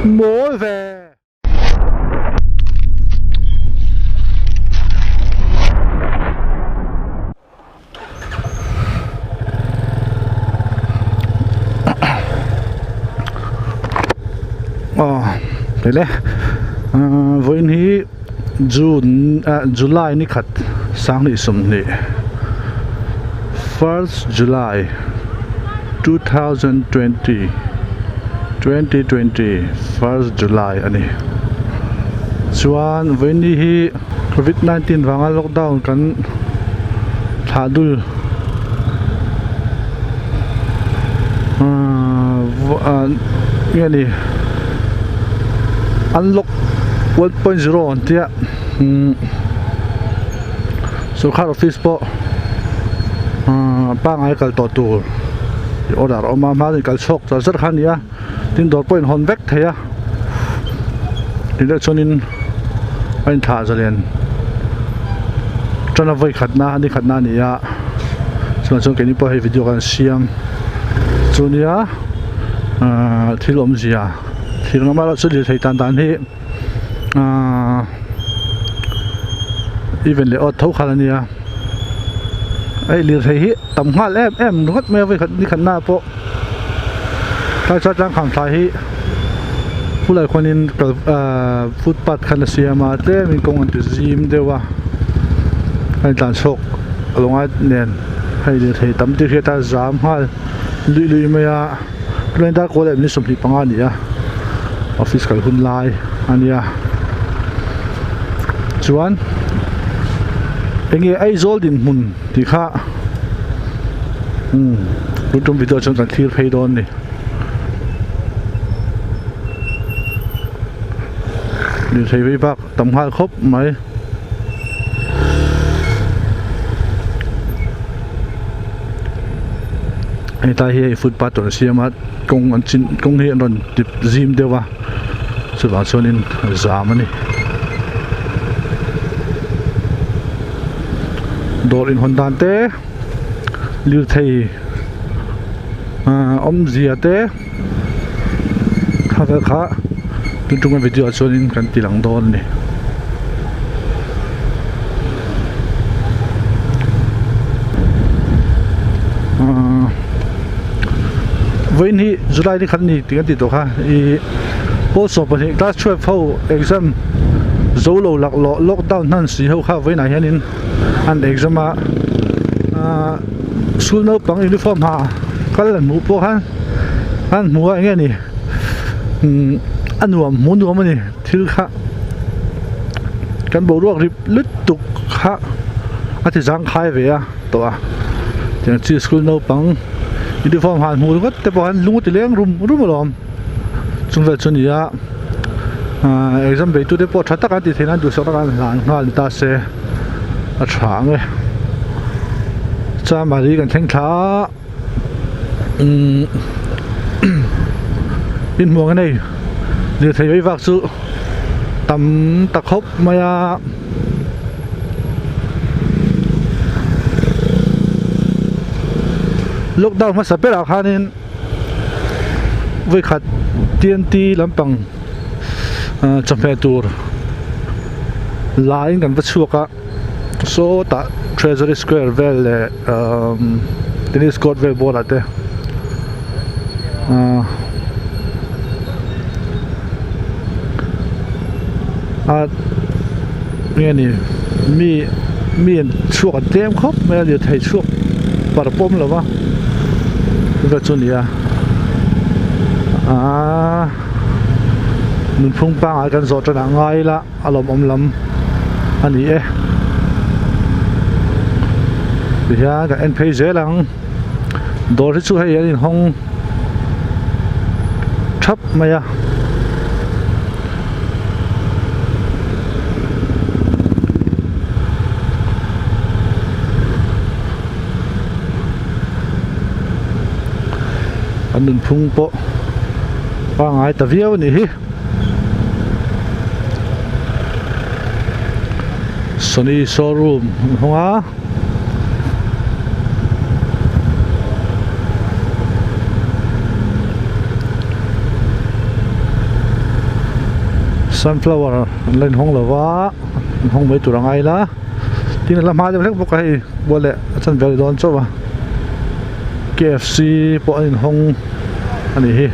Mawl ve. Aw tile vawiin hi June ah July ni khat sanghnih sawmhnih first July 2020 2020 first July a ni chuan vawiin ni hi Covid 19 vanga lockdown kan thlah dul ahh nge ni unlock 1.0 an tia umm sorkar office pawh ahh pangngai kal tawh tur tih order a awm a hmanin kal chhuak char char kha a ni a tin dawr pawh inhawn vek thei a tinah chuanin a inthlah zalen tana vawi khatna ni khatna a ni a chuvang chuan keini pawh hei video kan siam chu nia ahh thil awmzia thil engmah erawh chu lirthei tan dan hi ahh even leh awt tho khan a nia hei lirthei hi tam nghal em em ringawt mai a vawi khat ni khatna ah pawh. Tlai chuan tlang kham thlai hi khulai khuanin kal ahh footpath khan a siam a tlemin kawng an ti zim deuh a a intlan chhuak a lo ngai nen hei lirthei tam tih hriat a zam nghal luih luih mai a tunlai dar kawl leh minute 25 a ni a office kal hun lai a nia chuan enge Aizawl dinhmun tih kha umm tun tum video chuan kan thlir phei dawn a ni lirthei vei bak tam nghal khawp mai. Hetlai hi hei footpath rawn siam a kawng an chin kawng hi an rawn dip zim deuh a chuvang chuanin zam a ni. Dawr inhawn dan te lirthei ahh awmzia te kha vel kha tun ṭuma video ah chuanin kan ti lang dawn a ni. Ahh vawiin hi July ni khat a ni tih kan tih tawh kha ihh pawl 12 class 12 ho exam zo lo laklawh lockdown hnan si ho kha vawiinah hianin an exam a ahh school naupang uniform ha kal an hmuh pawh khan an hmu a enge ni umm a nuam hmuh nuam a ni thil kha kan boruak rip lutuk kha a ti zangkhai ve a tawh a tiang chi school naupang uniform han hmuh ringawt te pawh khan lung a ti leng rum rum alawm chung vel chu a ni a ahh exam bei tute pawh tha tak an tih theih nan duhsak tak an hlan nghal ni ta se a tha ang e chamari kan thleng thla a umm inhmuh ang a nei lirthei vei vak chu tam ta khawp mai a. Lockdown hmasa berah khanin vawikhat T_N_T lampang ah chawhmeh tur laiin kan va chhuak a sawtah Treasury Square vel leh umm tennis court vel bulah te ah ah nge ni mi mi an chhuak an tlem khawp mai a lirthei chhuak par pawm lo va chuta chu a ni a aaa nunphung pangngai kan zawh tan ah ngai ila a lawmawm lam a ni e tihian kan en phei zel ang dawr hi chu hei an inhawng thap mai a. An nunphung pawh pangngai ta viau a nih hi. Sony showroom an hawng a. Sunflower an la inhawng lo va inhawng mai tur a ngai ila tin a la hma deuh hlek bawk a hei bual leh a chanve a ni dawn chauh a K F C pawh an inhawng a nih hi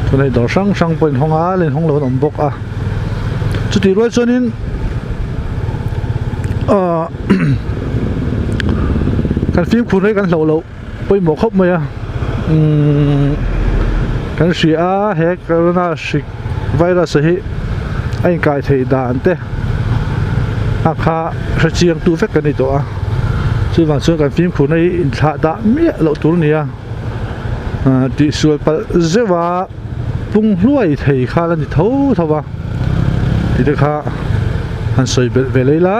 chuan hei dawr hrang hrang pawh a inhawng a la inhawng lo an awm bawk a chutih rual chuanin ahh kan fimkhur hi kan hlauh loh. Pawimawh khawp mai a umm kan hria a he corona hrik virus hi a inkai theih dan te a kha hre chiang tu vek kan ni tawh a chuvang chuan kan fimkhurna hi inthlah dah miah loh tur a ni a ah tihsual palh zeuh a pung hluai thei kha la ni tho tho va tih te kha han sawi belh ve leh ila.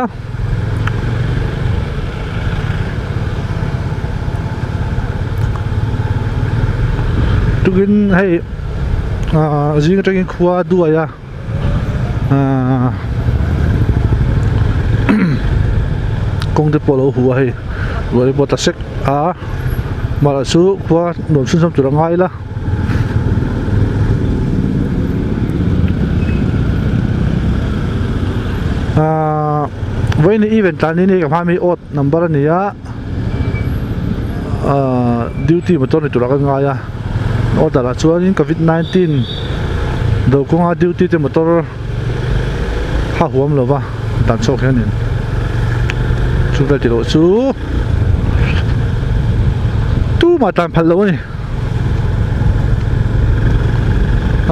Tukin hei ahh zing atangin khua a duai a ahh kawng te pawh a lo hu a hei ruah te pawh a tla sek a mahla chu khua nuam chhunzawm tur a ngai la. Ahh vawiin event tlan hi ka hma ami odd number a ni a ahh duty motor ni turah ka ngai a order ah chuanin covid 19 do kawnga duty te motor kha huam lova dan chhuak hianin chu vel tih loh chu tumah tlan phalh loh a ni.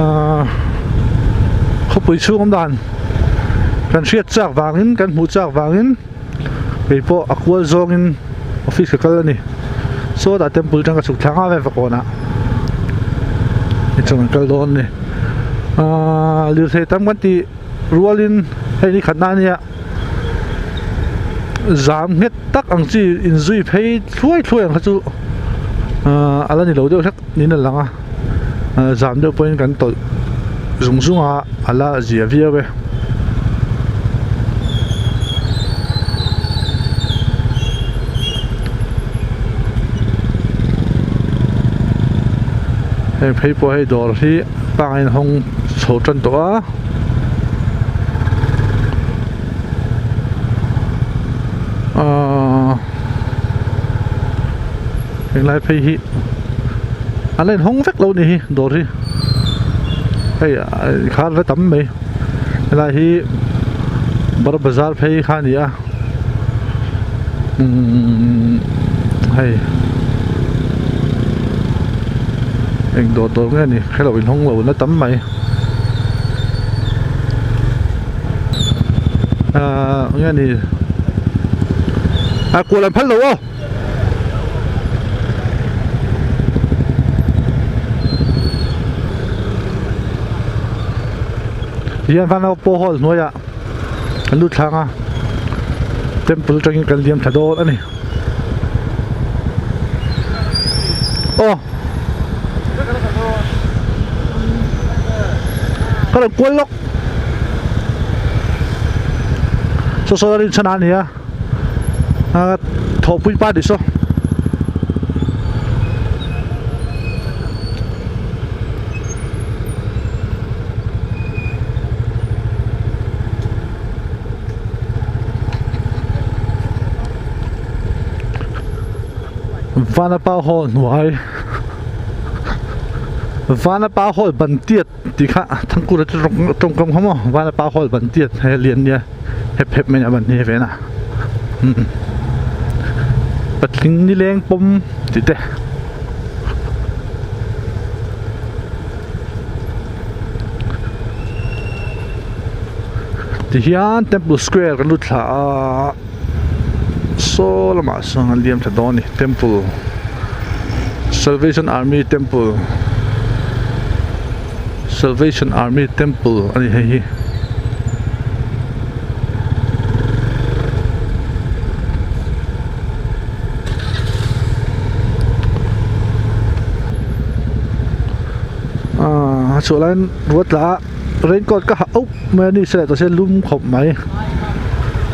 Ahh khawpui chhung awm dan kan hriat chak vangin kan hmuh chak vangin kei pawh a kual zawngin office ka kal a ni sawtah temple atang ka chhuk thla nghal vek vakawnah tichuan kan kal dawn a ni ahh lirthei tam kan tih rualin hei ni khatna a nia zam nghet tak ang chi inzui phei thluai thluai ang kha chu ahh a la ni lo deuh hlek niin a lang a ahh zam deuh pawhin kan tawlh zung zung a a la zia viau e. Heng phei pawh hei dawr hi pang a inhawng chho tan tawh a. Ahh henglai phei hi an la inhawng vek lo a nih hi dawr hi hei khar la tam mai helai hi bar bazar phei kha a ni a umm hei eng dawr dawr nge ni hrelo inhawng lo na tam mai. Ahh enge ni a kual an phal lo aw tihian van ho pawh hall hnuaiah an lut thlang a temple atangin kan liam thla dawn a ni aw. Ka rawn kual lawk saw saw a rinchhan a nia a thawhpui pa tih saw. Vanapa hall hnuai Vanapa hall ban tiat tih kha Thangkura chu tawngkam kha maw Vanapa hall ban tiat hei a lian nia hep hep mai a ban hi ven a patling nileng pawm tih te. Tihian temple square kan lut thla a. Saw lamah sawn an liam tha dawn a ni temple salvation army temple salvation army temple a ni hei hi. Aaa a chhuah laiin ruat tla a. Raincoat ka ha auh mai a ni se tah hian lum khawp mai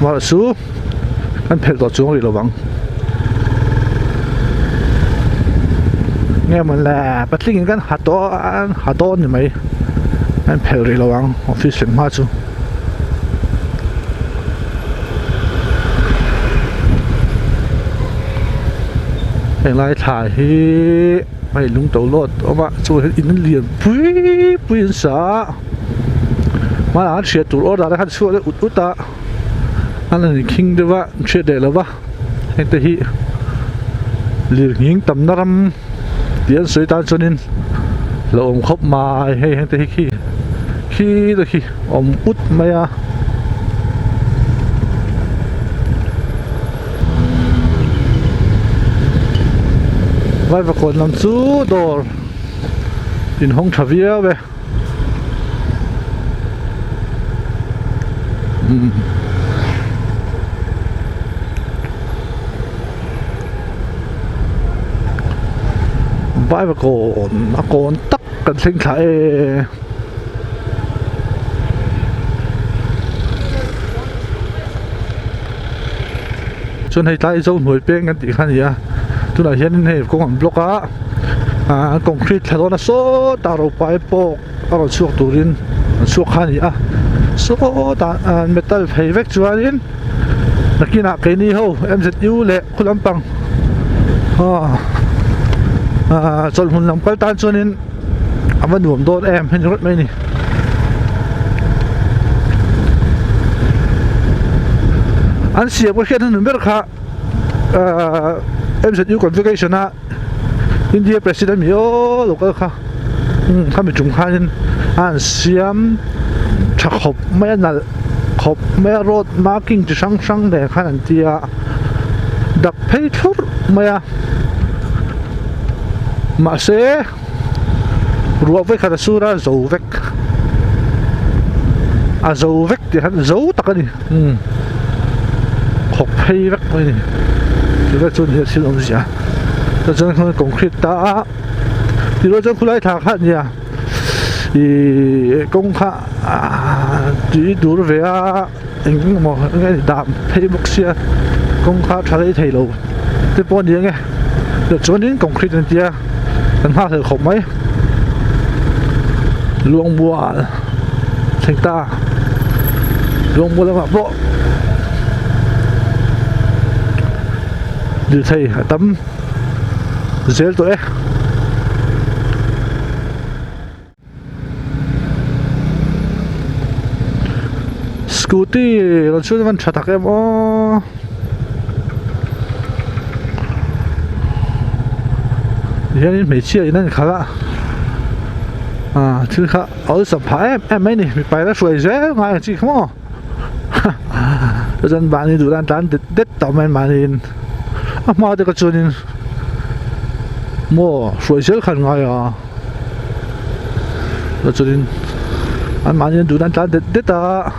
mahse chu kan phelh tawh chuang rih lo vang nge maw le patling in kan ha tawh an ha dawn ni mai. A inphelh rih lo ang office thlen hma chu. Heng lai thla hi hei lung to lawt a awm a chu hian in lian pui pui an sa a hmanah khan hriat tur order a khan chhuak deuh ut ut a an han inkhing deuh a an hriat leh lo va heng te hi lirnghing tamna ram tih an sawi tan chuanin hlauhawm khawp mai hei heng te hi khi khi te khi awm ut mai a. Vaivakawn lam chu dawr inhawng tha viau e. Vaivakawn a kawn tak kan thleng thla e. Chuan hei tlai zo hnuai peng kan tih kha a ni a tunah hianin hei kawng an block a ah concrete thla dawn a sawtah ropui pawh a rawn chhuak turin an chhuak kha a ni a sawtah ah metal phei vek chuanin nakinah keini ho M Z U leh khu lampang ah ah chawlhhmun lam kal tan chuanin a va nuam dawn em hei ni rawt mai a ni. An siam ka hriat hnu ber kha ah M Z U convocation a India president mi aw lo kal kha umm khami tum khanin a han siam tha khawp mai a nalh khawp mai a road marking chi hrang hrang nen khan an ti a dak phei thlurh mai a mahse ruah vawikhat a sur a zo vek a zo vek tih khan zo tak a ni umm khawk phei vek mai a ni chu chuan hei thil awmzia chuan khawn concrete ta a tirual chuan khulai thla kha ania ihh kawng kha ahh tui dur ve a eng emaw eng nge dam phei bawk sia kawng kha tha rei thei lo te pawh a ni ang e tichuanin concrete an tia kan nghakhlel khawp mai luangmual thleng ta luangmual lamah pawh lirthei a tam zel tawh e. Scooty rawn chhun a van tha tak em aw hianin hmeichhia in a inkhalh a ah thil kha a awlsam phah em em mai a ni mipa in a hruai zel ngai ang chi kha maw chuan mahni duh dan tlan det det tawh mai mahniin a hma te kha chuanin maw hruai zel khan ngai a. Chuanin an mahni an duhna an tlan det det a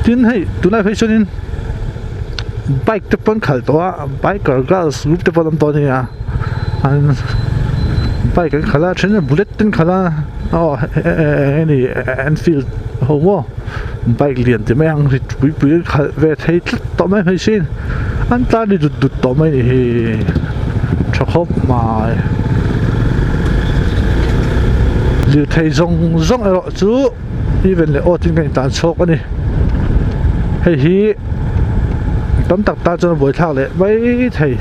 tin hei tunlai phei chuanin bike te pawh an khalh tawh a biker girls group te pawh an awm tawh a ni a an bike an khalh a then chuan bullet te an khalh a aw eng nge enfield ho maw bike lian ti mai ang rit pui pui an khalh ve thei tlat tawh mai hmeichhe in an tlan ri dut dut tawh mai a ni hi tha khawp mai lirthei zawng zawng erawh chu even leh awt in kan intlan chhuak a ni hei hi tam tak tan chuan a buaithlak leh mai thei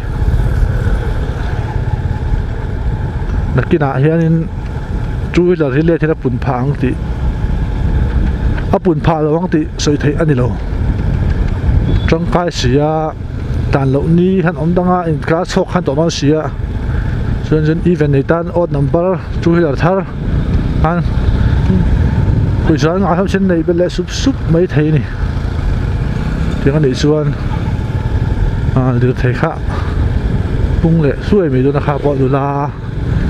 nakinah hianin two wheeler hi let hian a pun phah ang tih a pun phah lo ang tih sawi theih a ni lo tangkai si a dan loh ni han awm dang a inkar chhuak khan tawh dawn si a chuan chuan even nei tan odd number two wheeler thar an pawisa an ngah hlauh chuan neih belh leh sup sup mai thei a ni tiang a nih chuan ah lirthei kha pung leh hluai mai dawn a kha pawh nula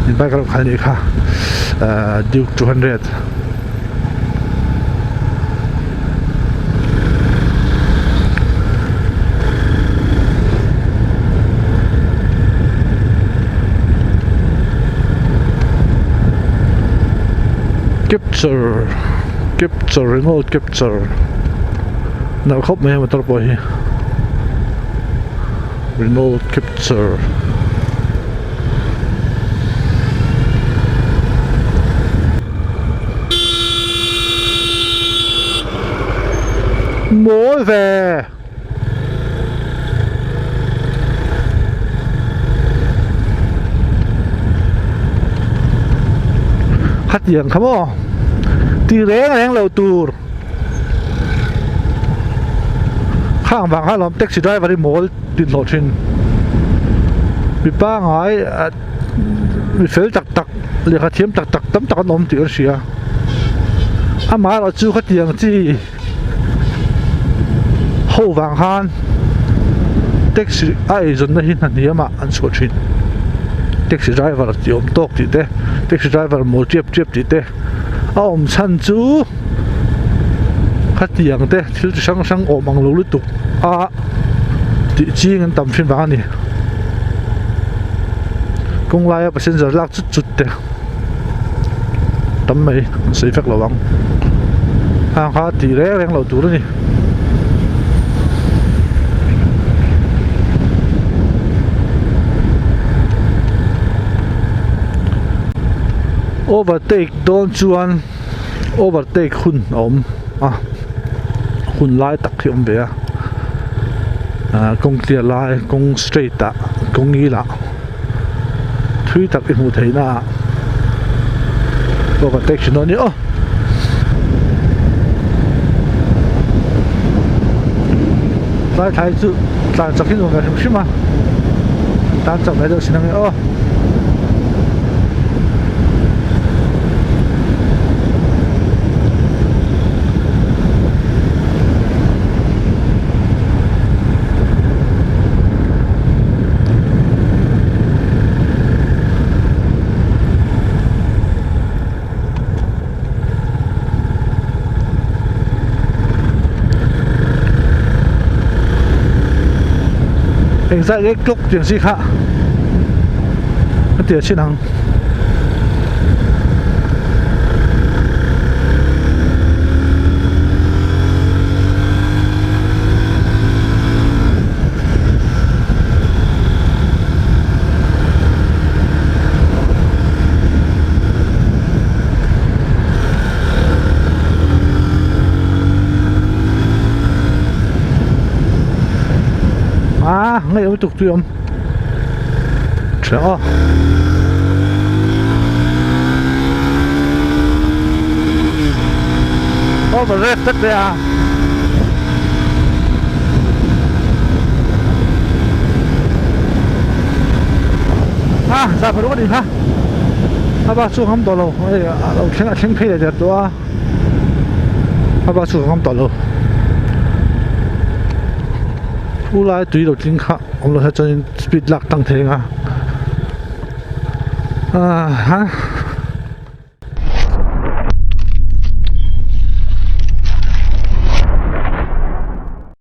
in bike a rawn khalh anih kha ahh duke 200. Capture capture Renault capture nalh khawp mai a motor pawh hi Renault capture. Mawl ve. Khatiang kha maw ti reng reng lo tur khang vang kha lawm taxi driver hi mawl din hlawh thin mi pangai mi fel tak tak lehkha thiam tak tak tam tak an awm tih kan hria amaherawh chu khatiang chi. Ho vang khan taxi a eizawnna hi hna hniamah an chhuah thin taxi driver tih awm tawk tih te taxi driver mawl tep tep tih te a awm chhan chu khatiang te thil chi hrang hrang awm ang lo lutuk a tih ching an tam thin vang a ni kawng laia passenger lak chut chut te. Tam mai an sawi vek lo ang hang kha tih reng reng loh tur a ni. Overtake dawn chuan overtake hun a awm a hun lai tak hi a awm ve a ah kawng clear lai kawng straight ah kawng ngil ah. Thui tak i hmuh theih na ah overtake thin dawn a ni aw. Tlai thlai chu tlan chak hi nuam ve hrim hrim a tan chak mai deuh sin ang e aw. Engzah nge clock tiang chi kha a tia chin ang. Ah, ngaih awm tuk tui awm tha aw over red tak te a. A zah pawh a ni kha a bak chu a ngam tawh lo hei a lo thleng a thleng phei leh der tawh a a bak chu ka ngam tawh lo thu lai tui lo tling kha awm lo hian chuan in speed lak tang thei ang a ah ha.